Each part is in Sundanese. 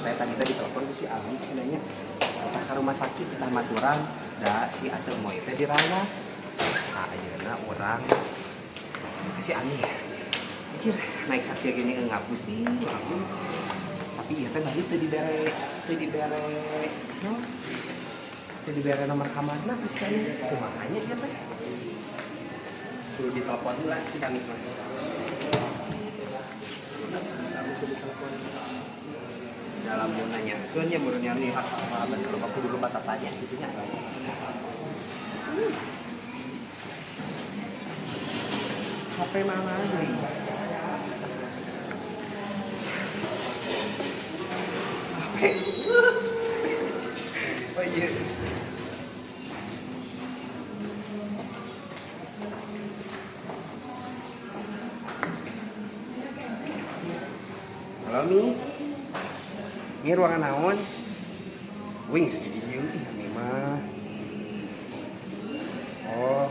Teh tadi teh ditelepon ku si Abi cenah nya. Kita ke rumah sakit kita maturan da si Ate Moy teh dirawat. Nah, ayeuna urang ke si Ami. Anjir, naik sakieu gini ngapus di aku. Tapi ieu teh bari teu dibere no, teu dibere nomor kamarna ku si Kami. Kumaha nya ieu teh? Kudu ditelepon heula si Kami mah. Kamu kudu telepon. Dalam mau nanyakeun nya meureun nih asal bener aku dulu kata tanya gitu nya. HP mana deui? HP. Oh iya. Halo Mi. Mi ruangan naon? Wings di dieu ih Mi mah. Oh.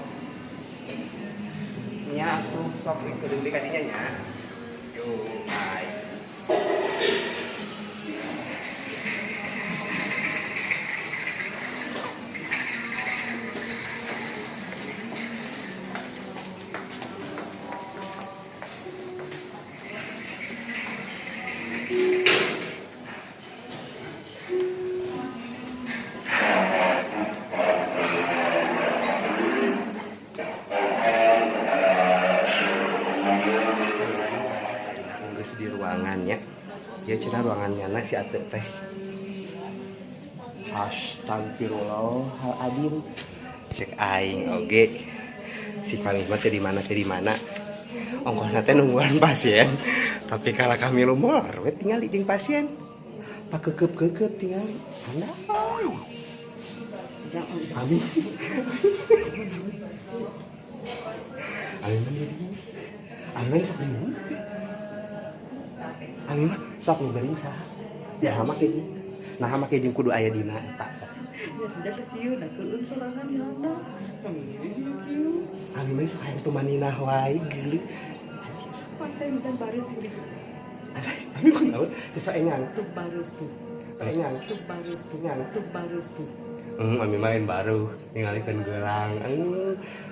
Nya atuh sok kedeung deui ka dinya nya. Yo, bye. Geus di ruangannya. Ya cenah ruangannya na si Ate teh. Astagfirullahaladzim. Cek aing oge. Si kami mah teh di mana teh di mana. Ongkohna teh nungguan pasien. Tapi kalau kami lumor we tingali jeung pasien. Pakekeup-keukeub tingali. Andai. Ami. Ami mah di dieu. Ami mah sok riweuh. Ami mah sok nu geuring saha? Nah make jeung. Nah make jeung kudu aya dina eta. Ami mah sok hayang tumaninah wae geuleuh. Ami kunaon? Cecok engang. Engang. Engang. Ami mah lain baru ningalikeun gelang.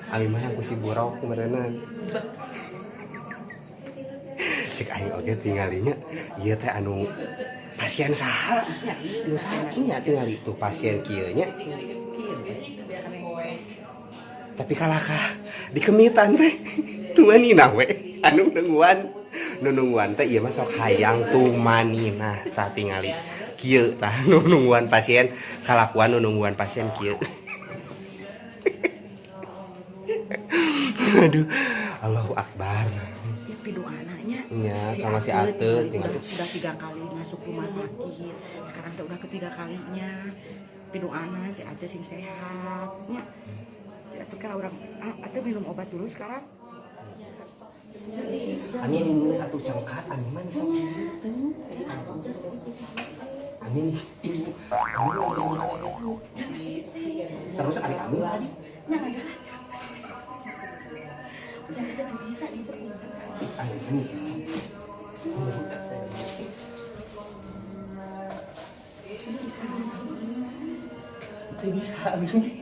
Ami mah yang ku si burok meureunan. Cek aing oge tingalinya ieu teh anu pasien saha? Nu saha nya tingali tuh pasien kieu nya. Tapi kalahkah dikemitan teh tumaninah we anu nungguan. Nu nungguan teh ieu mah sok hayang tumaninah tah tingali kieu tah nu nungguan pasien kalakuan nu nungguan pasien kieu. Aduh, Allahu Akbar. Ya pidoananya. Nya sama si Ate tinggal udah 3 kali masuk rumah sakit. Sekarang tuh udah ketiga kalinya. Pidoana si Ate sing sehat nya. Si Ate kan orang Ate minum obat dulu sekarang. Ami ini satu cengkat, Ami mah sok gitu. Ami ibu, Ami terus ari Ami lagi. Nya ngagalacak. Udah bisa gitu. Ami ini sok. Teu bisa Ami.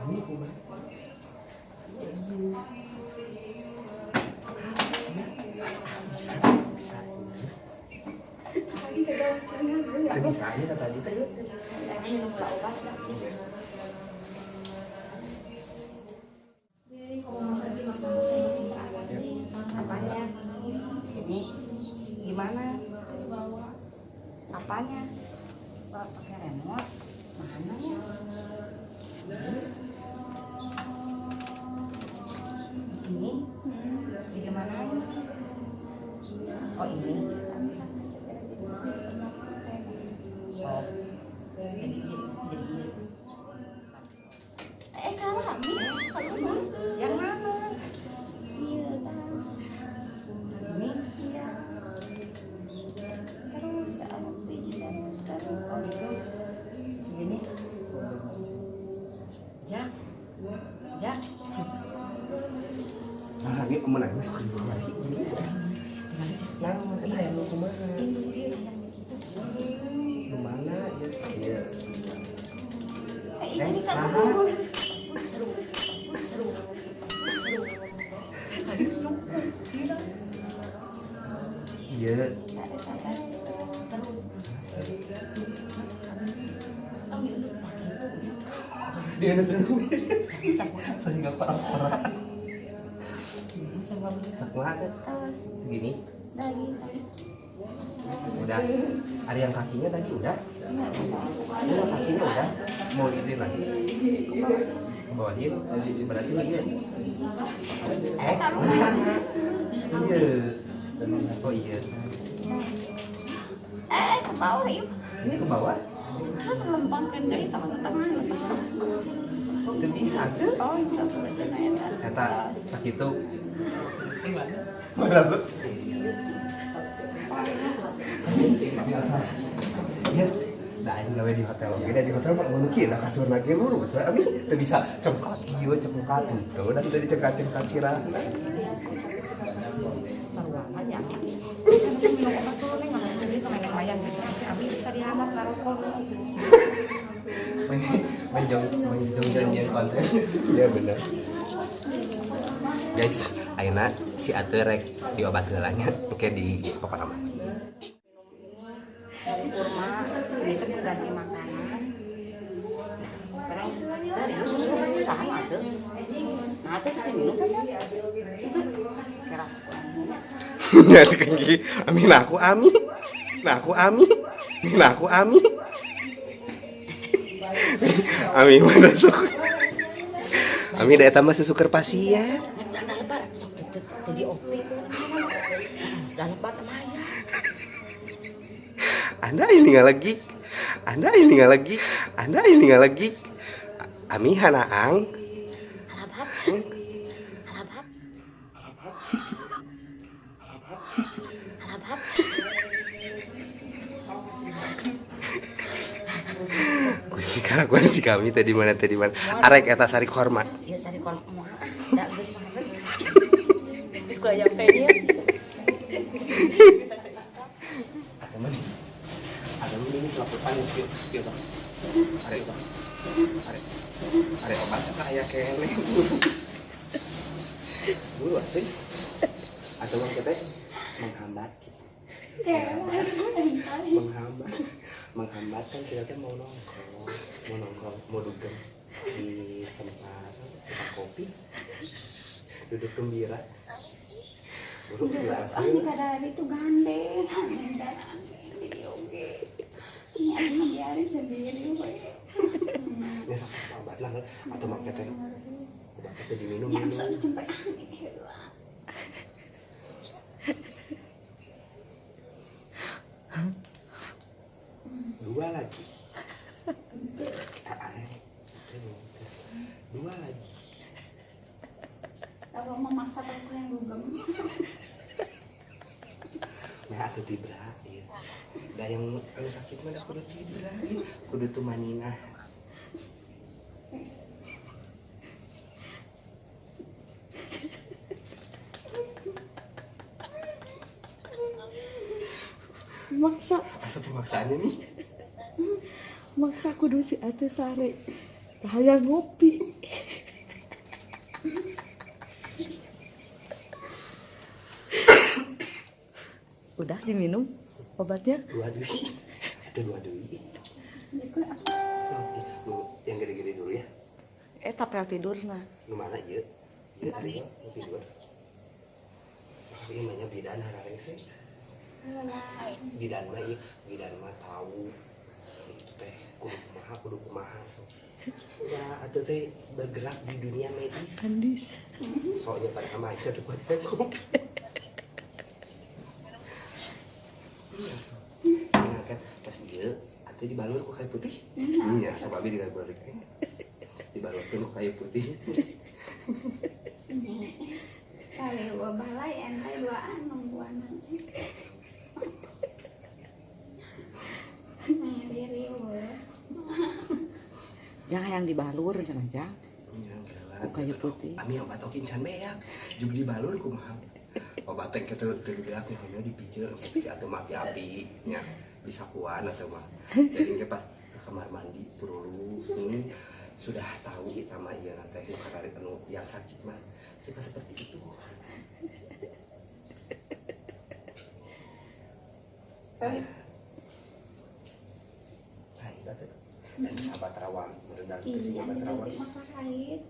Ami kumaha? Bisa, bisa. Teu bisa nya tadi teh. Iya. Apanya? Ini gimana? Apanya? Pakai remote? Mana ya? Ini? Gimana ini? Oh ini. Oh. Jadi ini. Salah Ami. Kamu mah. Yang mana? Iya, Ini? Iya. Terus terus terus. Oh gitu. Segini. Jak. Jak. Nah, ini menang masuk ribu lagi. Gimana sih? Nah, eta aya nu kumaha? Indung ieu hayang kitu. Nu mana ieu? Ieu. Ini kan seru. Iya. Terus. Dia nunggu. Saya nggak pora-pora. Sakumaha teh? Segini. Udah. Ada yang kakinya tadi udah? Udah kakinya udah. Mau diitin lagi? Ke bawah dia. Berarti dia. Iya. Oh iya. Ke bawah yuk. Ini ke bawah? Terus lempangkan dari sama tangan. Itu bisa tuh. Oh, itu eta sakitu. Mana tuh? Biasa. Ya, da aing gawe di hotel oge, da di hotel mah mun kieu kasurna ge lurus we abi teu bisa cengkat kieu cengkat henteu da teu dicengkat-cengkat sirahna. Sarua nya. Minum obat dulu nih, nggak mau jadi mayang gitu. Abi bisa dihanap narokol. Menjong janjian konten. Iya bener. Guys, ayeuna si Ate rek diobat heula nya, oke di pokona mah. Sari kurma, ini teh pengganti makanan. Kadang dari susu sama Ate. Nah, Ate terus diminum kan? Itu kira Ya cek Ami nah aku Ami. Nah aku Ami. Nah aku Ami. Ami mana sok. Ami da eta mah susu keur pasien. Da lebar sok teu diopi. Da lebar mah. Anda ini nggak lagi. Anda ini nggak lagi. Anda ini nggak lagi. Ami hanaang. Alabhap. Alabhap. Alabhap. Gusti kelakuan si kami tadi mana tadi mana. Arek eta sari korma. Iya sari korma. Da geus mah. Geus ku aya pennya. Ada mana? Ada mana ini selaputan kieu kieu tah. Arek tah. Arek. Arek obat eta aya keneh. Buru atuh. Atau mah teh menghambat gitu. Menghambat kan kita teh mau nongkrong, mau dugem di tempat kopi, duduk gembira. Buru ini kadang itu gandeng, jadi oke. Ini aku biarin sendiri, we. Ya sok obat lah, atau mah teh obat teh diminum. Ya sok sampai aneh. Dua lagi. Dua lagi. Kalau memaksa aku yang dugem. Nah, atau tibra, ya. Da yang anu sakit mah da kudu tibra, kudu tumanina. Maksa. Asa pemaksaannya nih? Maksa kudu si Ate sare. Hayang ngopi. Udah diminum obatnya? Dua deui. Ada dua deui. Yang gede-gede dulu ya. Tapel tidur nah. Nu mana ieu? Ieu ari tidur. Sok ieu mah nya bidan hararese. Bidan mah ieu, bidan mah tahu itu teh kudu kumaha sok. Ya atuh teh bergerak di dunia medis. Medis. Soalnya pada sama aja tuh pada kopi. Iya kan pas ieu atuh dibalur ku kayu putih. Iya, sok abi dibalur. Dibalurkeun ku kayu putih. Kali balai ente duaan nungguan. Jangan yang dibalur jangan jang. Ku kayu putih. Ami obat oke can beak. Jug dibalur kumaha. Obat teh kitu teu dibeak nya hanya dipijeur si atuh mah api-api nya disakuan atuh mah. Jadi ke pas ke kamar mandi perlu sudah tahu kita mah ieu teh nu karari anu yang sakit mah suka seperti itu.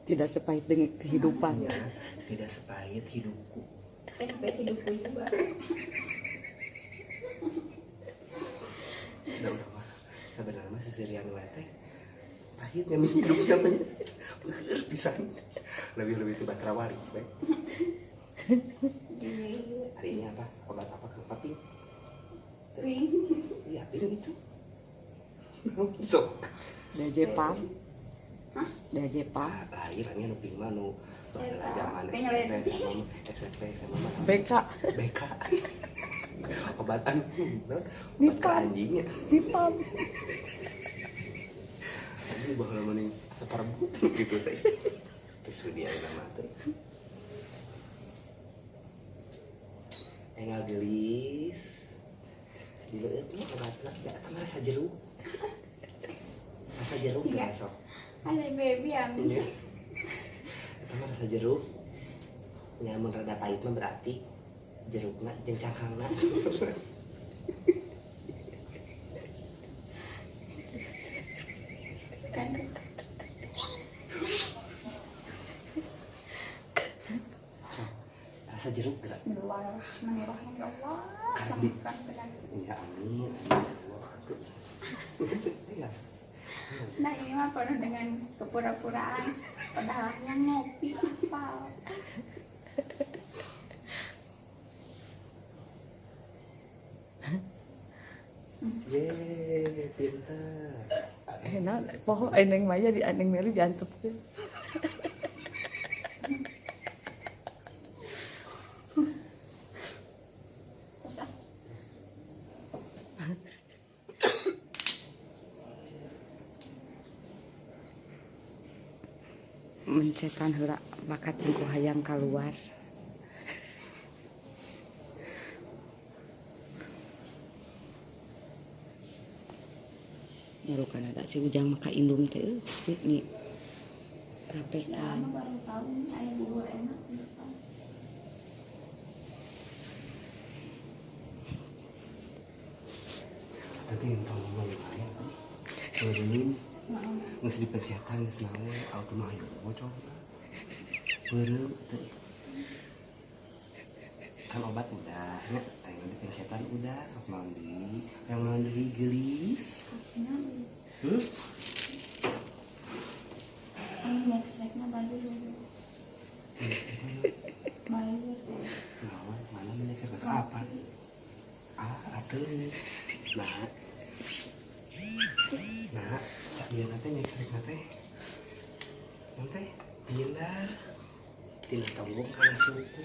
Tidak sepahit dengan kehidupan. Ya, tidak sepahit hidupku. Sepahit hidupku juga. Udah mah. Sebenarnya mah seserian wae teh. Pahitnya hidup namanya. Beueur pisan. Lebih-lebih itu batrawali we. Hari ini apa? Obat apa Kang Papi? Pink. Iya, pink itu. Sok. Diazepam. Hah? Diazepam. Lain ini nu pink mah nu baheula zaman SMP sama SMP sama mah. BK. BK. Obat anu obat anjingnya. Nipam. Anjing baheula mah asa parebut gitu teh. Geus dia nama teh. Enggal gelis. Dileueut mah obatna da eta mah rasa jeruk. Rasa jeruk gak sok? Ada baby amin. Eta mah rasa jeruk. Nyamun rada pahit mah berarti jerukna jeung cangkangna. Rasa jeruk gak? Bismillahirrahmanirrahim. Ya Allah. Iya amin. Amin. Nah ini mah penuh dengan kepura-puraan, padahalnya ngopi apa. Yeay, pintar. Enak, poho eneng Maya di eneng Mary diantepkeun. Mencetan heula bakat ku hayang kaluar. Nyarukan ada si Ujang maka indung teh pasti nih rapekan. Baru tahu nih aya bubur enak gitu. Tadi entong ngomong aya. Beureum. Geus dipencetan geus naon auto mah hayu bocor tah. Beureum teh. Kan obat udah nya, ayeuna dipencetan udah sok mandi, yang mandi geulis. Anu nyeksekna bager. Bager. Naon mana nyeksek apa? Ah, atuh. Nah. Nah, cak ieu teh nyeksek teh. Teh pindah tina tonggong kana suku.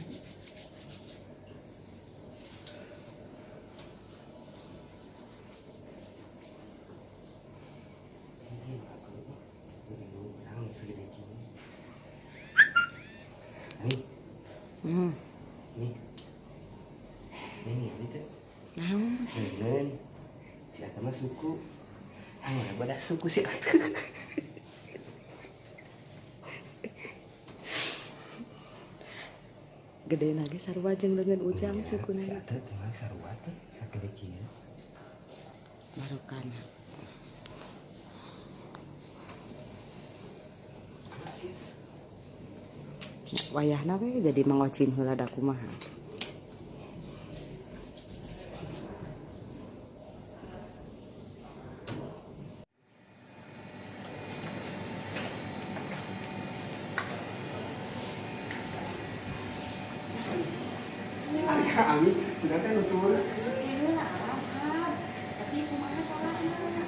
Nih. Nih. Nih ini teh. Naon? Leungeun. Si eta mah suku. Ah, badah suku si atuh. Gede lagi sarua jeung leungeun Ujang sukuna. Si atuh tinggal sarua teh sagede kieu. Barokana. Wayahna we jadi mangocin heula da kumaha. Ami, sudah teh nutur. Tapi kumaha carana?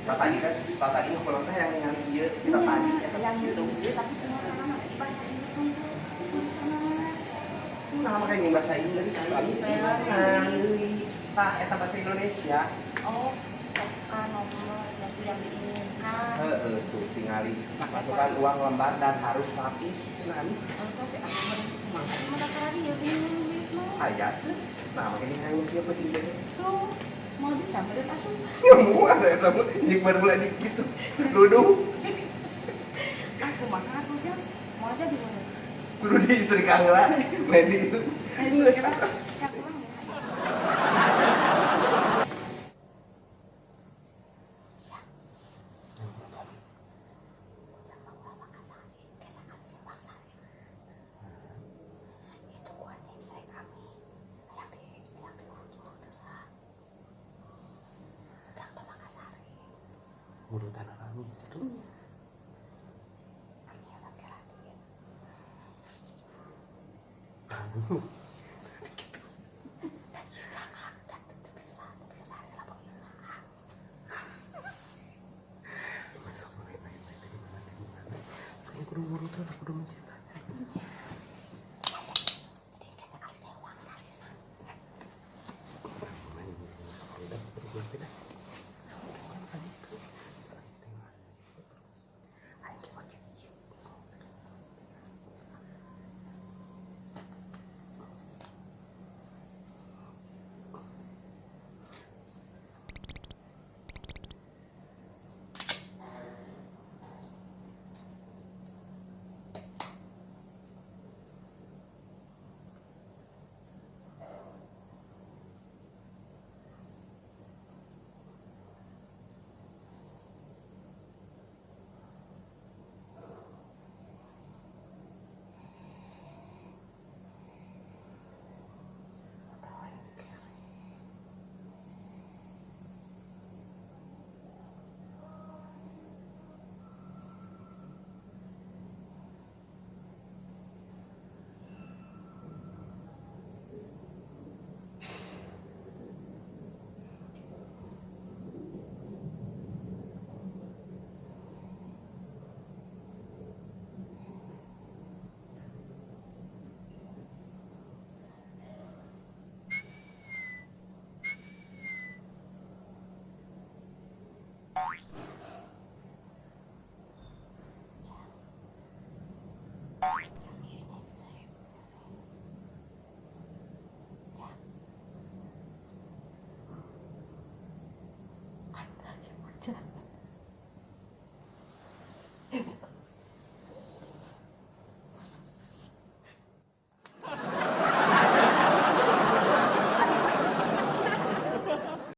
Tadi kan, tadi mah kalau teh yang ngan ieu kita tadi eta yang ieu tapi kumaha carana di bahasa Inggris unggul. Nah, makanya bahasa Inggris Ami teh ngan tah eta bahasa Indonesia. Oh, bukan nomor sesuatu yang diinginkan. Heeh, tuh tingali masukkan uang lembar dan harus rapi cenah Ami. Harus rapi atuh kumaha mah tadi ya bingung. Aya teh. Nah, makanya hayang kieu penting teh. Tuh, mau disamperin asup. Ya moal eta mah jeung baru di kitu. Luduh. Aku makan aku jam. Mau aja di mana? Kudu di istri kang lah. Medi itu. Ini kenapa? Kang pulang ya. Itu kuatnya istri kami yang di diurut-urut lah. Udah ke Makassar. Urutan kami gitu. Kami laki laki. Kudu ngurutan, kudu mencet.